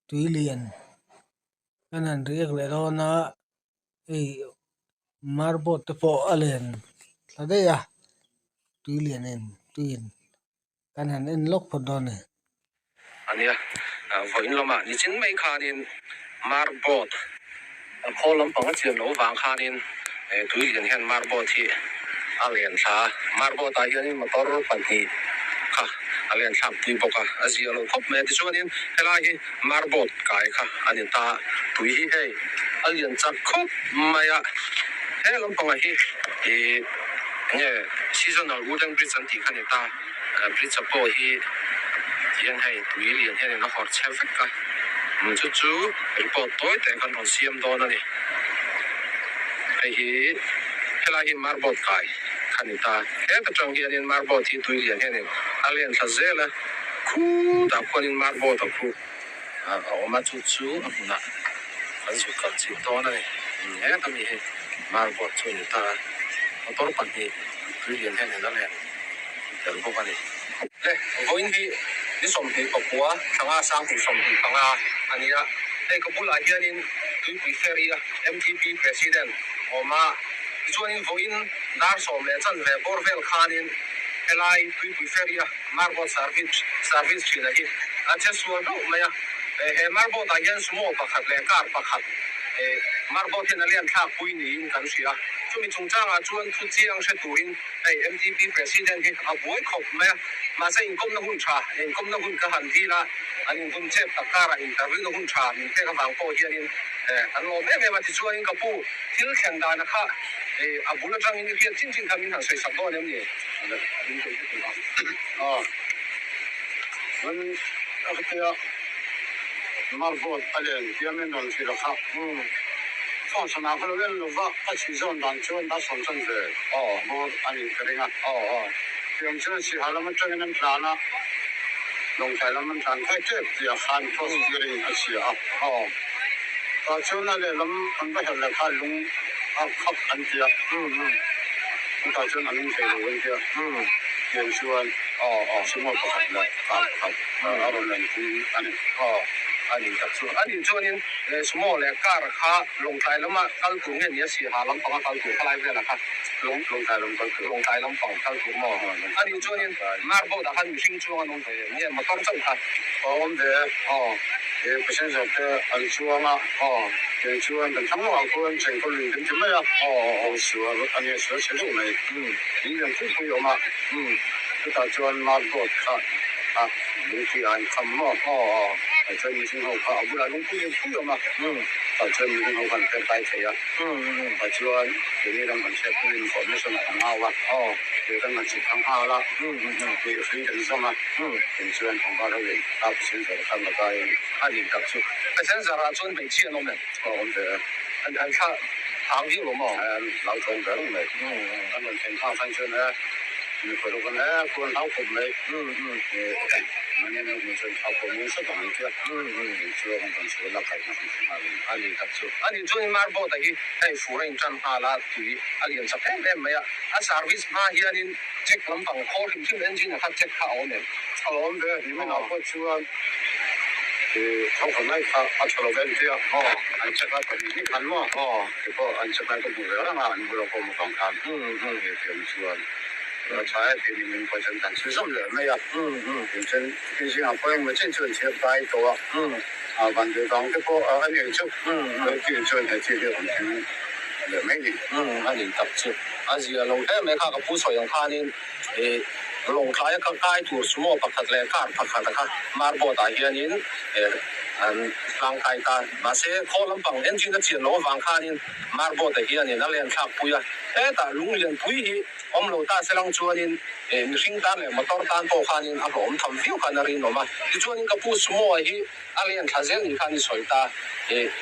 Tui lian kan han riak leh dawn a hei marboat te pawh a len thla daih a tui lian in tuiin kan han en lawk phawt dawn a ni. A nia, vawiin lamah nichin mai khanin marboat a khawl lampang a chian loh vang khanin tui lian hian marboat hi a len thla a, marboat ah hianin motor pahnih kha a len thlak pui bawk a, a zia lo khawp mai a. Tichuanin helai hi marboat kai kha a ni ta, tui hi hei a lian chak khawp mai a, he lampangah hi ih enge seasonal wooden bridge an tih kha a ni ta, bridge a pawh hi tihian hei tui lian hianin a hawrh chhe vek a, chu chu report tawi teh kan rawn siam dawn a ni. Hei hi helai hi marboat kai kha ni ta, heta tang hianin marboat hi tui lian hianin a len thla zel a, khutah khuanin marboat a khu a awm a, chu chu a hmunah kan zuk kal chih dawn a ni. Heta mi hi marboat chu a ni ta a, motor pahnih tui lian hianin a len tel bawk a ni. Le, vawiin hi ni 29 thla nga 2025 a ni a, hei ka bulah hianin Tuipui Ferry a MTP President awm a, tichuanin vawiin dar sawm leh chanve bawr vel khanin helai Tuipui Ferry a Marboat Service service thina hi a che sual deuh mai a, he Marboat ah hian Sumo pakhat leh car pakhat Marboat hian a lian thlak pui niin kan hria, chumi chungchangah chuan thu chiang hre turin Hei MTP President hi a buai khawp mai a, mahse inkawmna hun tha, inkawmna hun ka han dil a, an inhun chep tak karah interview na hun tha min pek avang pawh hianin an lawm em em a. Tichuanin ka pu, thil thlen dana kha a bul atangin i hriat chin chin kha min han sawi sak dawn em ni? Chuan a hretia marboat a len hiamin rawn hrilh a kha. Phone sana kha lo en lo va, ka chhi zawn dan chuan dar sawm chan ve bawr a nih ka ring a. Tiang chuan Siha lam atangin an tlan a, Lawngtlai lam an tlan thai tep tih ah khan cross steering a chhia a. Tah chuan a lehlam an va herh leh kha lung a khap an ti a, chutah chuan a nung thei lo an ti a. Tiang chuan sumo pakhat leh car pakhat a rawn lan pui a ni. A ni tak chu. A nih chuanin sumo leh car kha Lawngtlai lama kal tur nge ni a Siha lampanga kal tur khalai velah kha Lawngtlai lam kal tur. Lawngtlai lampang kal tur maw? A nih chuanin Marboat ah khan mihring chuang an awm ve em nge motor chauh kha? A awm ve e. Passenger te an chuang a, tiang chuan kan thlang lawkah khuan chengkawl lui kan ti mai a, sual a nia sual chhe deuh mai. Lung lian pui pui a awm a, chutah chuan Marboat kha a lungpui ah an kham maw? Tah chuan mihring ho kha a bulah lungpui lian pui a awm a, tah chuan mihring ho kha an per kai thei a, tah chuan keini ram kan hriat pawhin information ah kan au a, he kan han chhuk thang nghal a, tih hrui kan zawm a, tin chuan tlangval ho in a passenger kha la kaiin. A nih tak chu. Passenger ah chuan hmeichhia an awm em? Aw awm ve e. An thla thang viau lo maw? Lau thawng ve reng mai. An rawn thlen phak khan chuan e mikhual ho khan e khuan hlau khawp mai. Mahni an hmuh chuan thlau pawh nung sawt ang an tia. Eng chu an rawn chhuah lak khaih hna kan ti nghal a ni. A ni tak chu. A nih chuan Marboat a hi hei fur a intan nghal a, tui a lian chak em em mai a. A service hma hianin check lampang khawl hrim hrim engine a kha check kha a awm em? A awm ve, nimin ah pawh chuan Thau kha mai kha a tha lo ve an ti a, an check a pahnih hnih khan maw kei pawh an check lai ka hmuh ve reng a, an bula pawh mukang khan he tiang chuan a tha e tih ni min pawh chuan kan chhu zawm leh mai a, tin chuan tin zingah pawh engemaw chen chu an chhiar kai tawh a, van duh vang te pawh a ni ang chu, tin chuan he thil hi a rawn thleng leh mai ni. A ni tak chu a zia lo hle mai kha ka pu sawi ang khanin. Ih Lawngtlai a kai tur sumo pakhat leh car pakhat a kha marboat ah hianin an hlang kai ta. Mahse khaw lampang engine a chian loh avang khanin marboat ah hianin a len thlak pui a. Hetah lung lian pui hi awm lo ta se lang chuanin mihring tan leh motor tan pawh khanin a hlawhawm tham viau khan a rinawm a. Tichuanin ka pu sumo ah hi a len thla zel ni khan i sawi ta.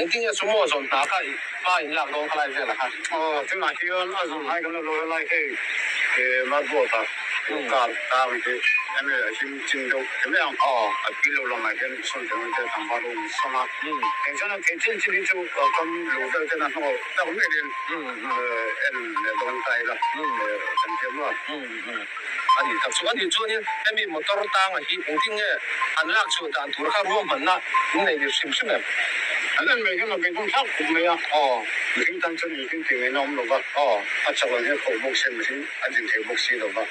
Engtin nge sumo zawn hna kha i hma in lak dawn khalai velah kha? Aw, tunah hian a zawn hnai kan la lo helai hei marboat ah car tang hi. Enge a him chin deuh te mai ang. A pil lo lamah hian sawn te te tlangval ho an sawn a. Eng chuan an thei chin chin hi chu kam lo vel ten a hnawh tak maiin en leh dawn ta ila kan thiam a. A nih tak chu a nih chuanin hemi motor tanga hi engtin nge an lak chhuah dan tur kha ruahmanna in nei lir hrim hrim em? An en mai hian a beidawng thlak khawp mai a. Mihring tan chuan engtin tih ngaihna awm lo va, a chak ang hian khawh bawk se mihring a din thei bawk si lo va.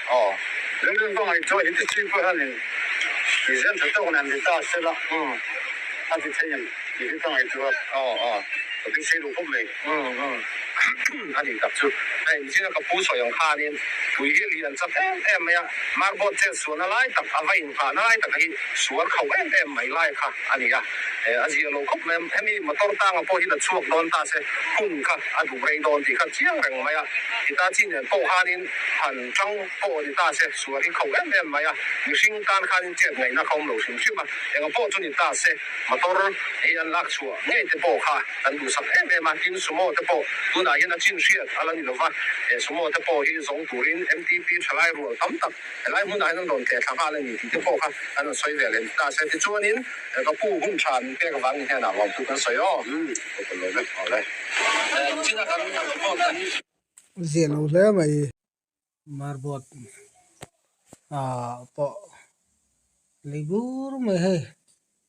Rilru ka ngaihtuah hi te chi pawh hianin tui zen tha tawk nen ni ta se la, a ti thei em tih hi ka ngaihtuah a, ka beisei lo khawp mai. A nih tak chu. Hei nichin a ka pu sawi ang khanin tui hi lian chak em em mai a, marbawt chet sualna lai tak a va inghahna lai tak hi sual khauh em em mai lai kha a ni a, a zia lo khawp mai a, hemi motor tanga pawh hi la chhuak dawn ta se hun kha a duh rei dawn tih kha chiang reng mai a, Hitachi nen pawh khanin han tang pawh ni ta se sual hi khauh em em mai a, mihring tan khanin chet ngaihna kha awm lo hrim hrim a, enga pawh chu ni ta se motor hi an lak chhuah ngei te pawh kha kan duhsak em em a, tin sumo te pawh tunah hian a chin hriat a la ni lo va, he sumo te pawh hi zawng turin MTP thalai rual tam tak helai hmunah hian an rawn teh thla nghal a ni tih te pawh kha an rawn sawi ve leh ni ta se. Tichuanin ka pu hun tha min pek avangin hian ah lawmthu kan sawi aw. Awle. Chin a kan report kan. Ziah lo hle mai. Marbawt ah pawh lei bur mai hei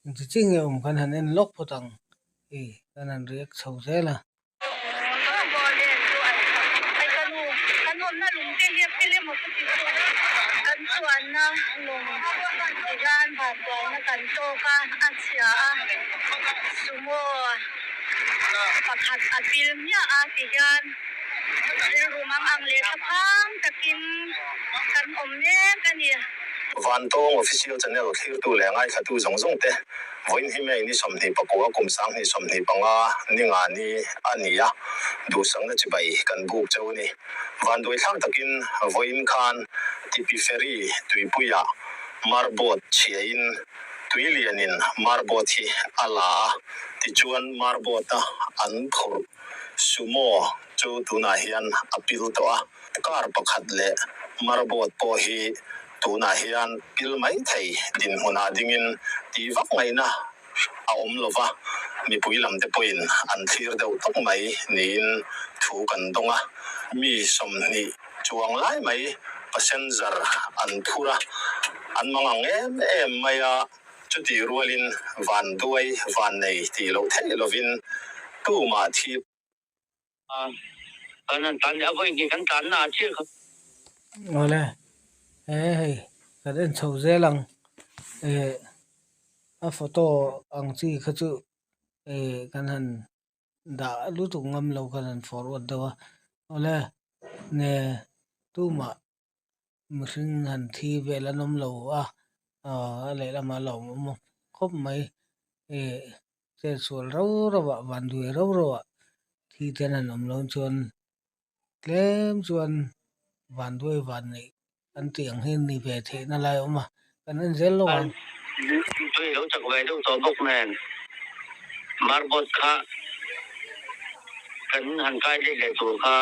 engti chi nge awm kan han en lawk phawt ang hei kan han react chho zel a. Rilru mang ang leh thlaphang takin kan awm mek a ni. Vantawng Official Channel thlirtu leh ngaithlatu zawng zawng te, vawiin hi May ni 29 kum 2025 ni nga ni a ni a, duhsakna chibai kan buk cheu a ni. Vanduaithlak takin vawiin khan Tipi Ferry tuipuiah marbawt chhiain tui lianin marbawt hi a la a, tichuan marbawta an phurh Sumo chu tunah hian a pil tawh a, car pakhat leh marbawt pawh hi tunah hian pil mai thei dinhmunah dingin tih vak ngaihna a awm lo va, mipui lamte pawhin an thlir deuh tawp mai niin thu kan dawng a, mi 20 chuang lai mai passenger an phur a, an mang ang em em mai a. Chutih rualin van duai van nei tih loh theih lovin tumah thi. Kan han tlan leh a vawi hnih kan tlanna ah chiah kha. Awle, he hei kan en chho zel ang eh a photo ang chi kha chu eh kan han dah lutuk ngam lo kan han forward deuh a awle ne tumah mihring han thi vel an awm lo a aaa a lehlamah a lo awm khawp mai ih chetsual rau rau ah vanduai rau rau ah thi te an han awm loh chuan tlem chuan vanduai van neih an tih ang hi ni ve theih na lai a awm a kan en zel lo ang. Tui lo chak ve deuh tawh bawk nen marbawt kha kan han kai let leh tur kha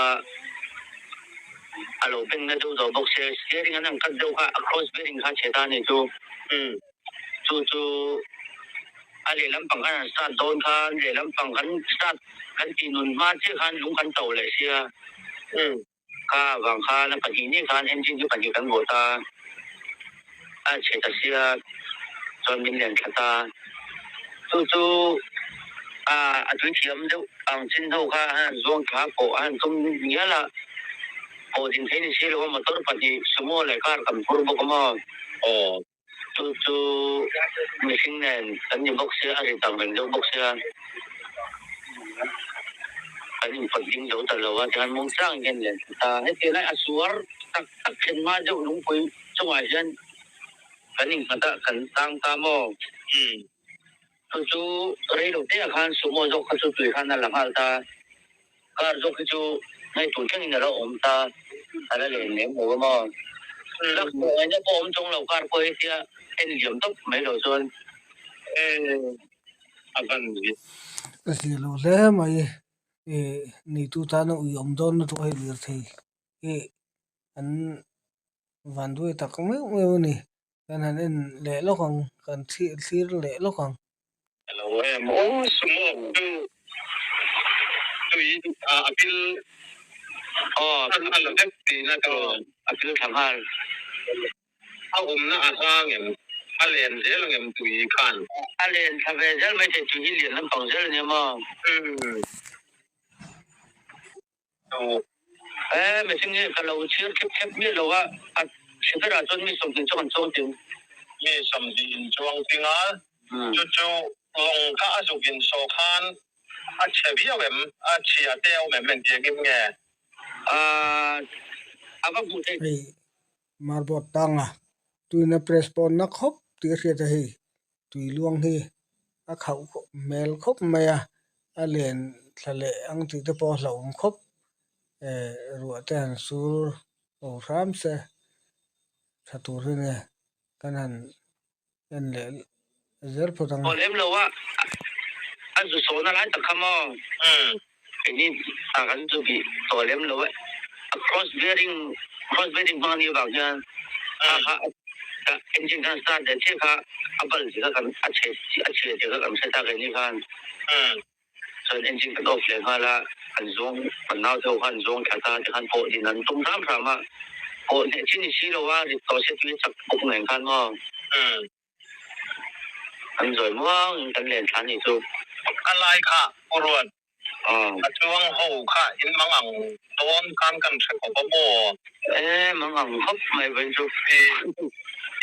a lo beng na deuh tawh bawk sia steering an han cut deuh kha a cross bearing kha chhe ta a ni chu chu chu a lehlam pang khan han start dawn khan lehlam pang kan start kan tih nun hma chiah khan lung kan to leh sia kha vang khan a pahnih nih khan engine chu pahnih kan vuah ta a chhe ta sia chuan min len thla ta chu chu a tui thiam deuh ang chin ho kha a han zuang thla pawh a han tum ngial a pawh din thei ni si lo a motor pahnih sumo leh car kan phur bawk a maw Chu chu mihring nen kan ni bawk sia, a ri tam reng deuh bawk sia, kan inpawt ding zo ta lo a, tihian mawngchang hian lian thla ta. Hetiang lai a suar tak tak thlen hma deuh lungpui chungah hian kan innghat a, kan tang ta maw? Chu chu rei lo te ah khan sumo zawk kha chu tui khan a la nghal ta, car zawk hi chu hei tun thlengin a lo awm ta, a la len lem lo a maw? Lak pawh ngaihna pawh awm chung lo car pawh hi tia en liam tawp mai lo chuan a van zi. Ka hria lo hle mai ih neitu tana ui awm dawn lutuk a hei lirthei hi an vanduai tak meuh meuh a ni. Kan han en leh lawk ang, kan thlir leh lawk ang. Hello em aw sumo chu tui a pil a la vek tihna chu a pil thla nghal. A awmna a hlang em? A len zel ang em tui khan? A len thla ve zel mai thei tui hi lian lampang zel a nia maw? Umm. E mihring hi ka lo chhir khep khep miah lo a, a chhe berah chuan mi 20 chu kan chuang ting. Mi 20 in chuang ting a, chu chu lawng kha a zuk in saw khan a chhe viau em? A chhia te a awm em engtiang in nge? A va hmuh theih. Hei marboard tanga tuina press pawn na khawp tih a hriat a hei tui luang hi a khauh hmel khawp mai a a len thla leh ang tih te pawh a hlauhawm khawp eh ruah te han sur ho hram se tha tur hi nia kan han en leh zel phawt ang a. Aw lem lo a a zu sawhna lai tak kha maw engni ah kan zu bih tawh lem lo a a cross bearing cross bearing hmang anih avang hian kha kha a engine khan start leh chiah kha a bal tih kha kan a chhe a chhia tih kha kan hre ta keini khan chuan engine kan off leh nghal a an zawng kan nau te ho khan an zawng thla ta tikhan pawh din an tum hram hram a pawh hneh chin ni si lo a rit tawh se tui a chak bawk nen khan maw. An zawi muang in kan len thla nih chu. A lai kha Pu Ruat, a chuang ho kha in mang ang dawn khan kan hre khawp a maw? E, mang ang khawp mai vawiin chu.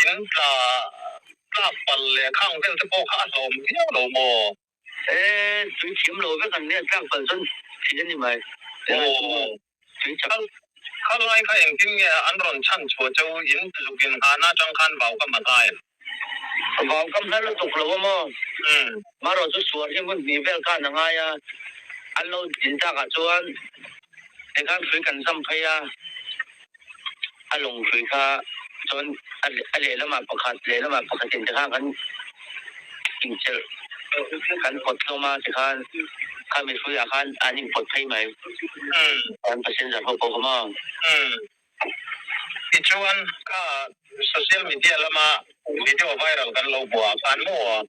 In tla tlak palh leh khang vel te pawh kha a hlawm viau lo maw? E, tui thiam lo vek an nia tlak palh chuan thih a ni mai. Tui chak. Kha lai kha engtin nge an rawn chhan chhuah cheu in zuk in nghahna atang khan vau kam a hnai em? Vau kam hla lutuk lo a maw? Marawh chu suar hi hmun hnih vel khan a ngai a, an lo din takah chuan tikhan hrui kan zam phei a, a lawng hrui kha chuan a lehlamah pakhat lehlamah pakhatin tikhan kan inchel kan pawt hlawm a tikhan khami hruiah khan an inpawt phei mai an passenger ho pawh kha maw. Tichuan kha social media lama video viral kan lo hmuh ah khan maw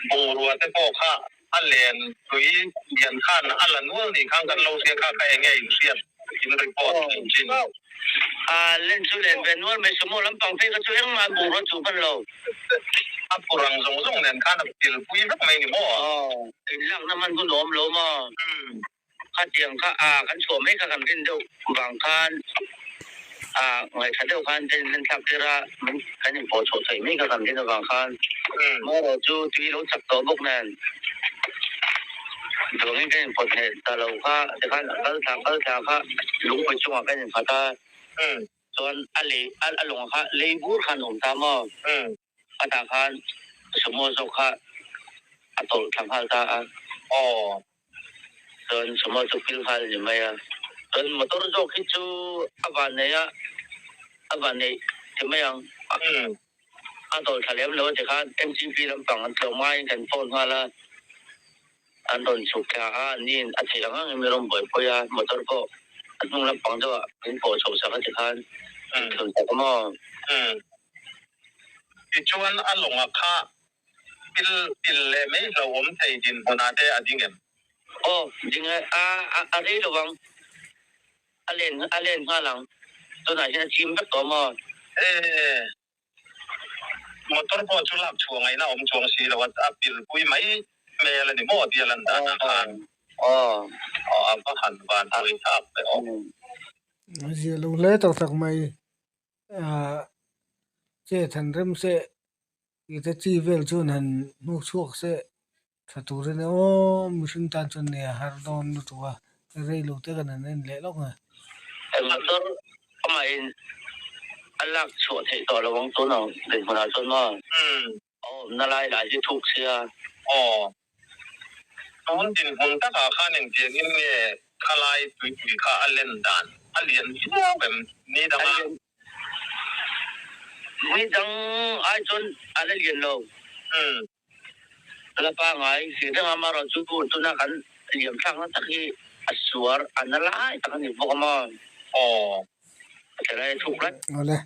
bungrua te pawh kha a len tui lian khan a la nual nih khan kan lo hria kha kha enge inhriat in report in chin. A len chu len ve nual mai sumo lampang phei kha chu engmah bungrua chu hman lo. A phur ang zawng zawng nen khan a pilpui vek mai ni maw? Inlakna hman hun a awm lo maw? Khatiang kha a kan chhuah mai kha kan rin deuh vang khan a ngaihthla deuh khan kan inlen thlak tir a, min kan inpawh chhuah theih mai kha kan rin avang khan marawh chu tui lo chak tawh bawk nen duangin kan inpawt hneh ta lo kha tikhan a kal thla kal thla kha lungpui chungah kan innghat a, chuan a lei a lawngah kha lei bur khan a awm ta maw? A tah khan sumo zawk kha a tawlh thla nghal ta a. Aw. Chuan sumo chu pil nghal a ni mai a. Chuan motor zawk hi chu a van nei a, a van neih ti mai ang. A tawlh thla lem lo a ti khan MGP lampang an tlawm ngaiin kan phone nghal a. An rawn chhuk thla a, niin a theih ang angin min rawn buaipui a, motor pawh a hnung lampang deuhah min pawh chhoh sak a ti khan min thlun tak a maw? Tichuan a lawngah kha pil pil leh mai hlauhawm thei dinhmunah te a ding em? Aw, ding e, a a rei lo ang, a len a len nghal ang, tunah hian a chim vek tawh maw? E. Motor pawh chu lak chhuah ngaihna awm chuang si lo a, a pilpui mai hmel a ni maw tia lan dan ah khan a va han van hawi thlak ve aw. A zia lo hle tak tak mai ah chet han rem se tih te chi vel chuan han hnuh chhuak se tha tur a nia aw mihring tan chuan nia har dawn lutuk a rei lo te kan han en leh lawk a. Motor amahin a lak chhuah theih tawh lo ang tun ang dinhmunah chuan maw a awmna lai lah hi thuk sia. Aw tun dinhmun takah khan engtiangin nge khalai tuipui kha a len dan a lian viau em ni danga. Ni dang ai chuan a la lian lo. La pangai si reng a, amaherawh chu tuna kan liam thlakna tak hi a suar a na lai tak a ni bawk a maw? Aw. A ti lai a chhuk rat. Awle,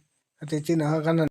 a ti chin ah kha kan han.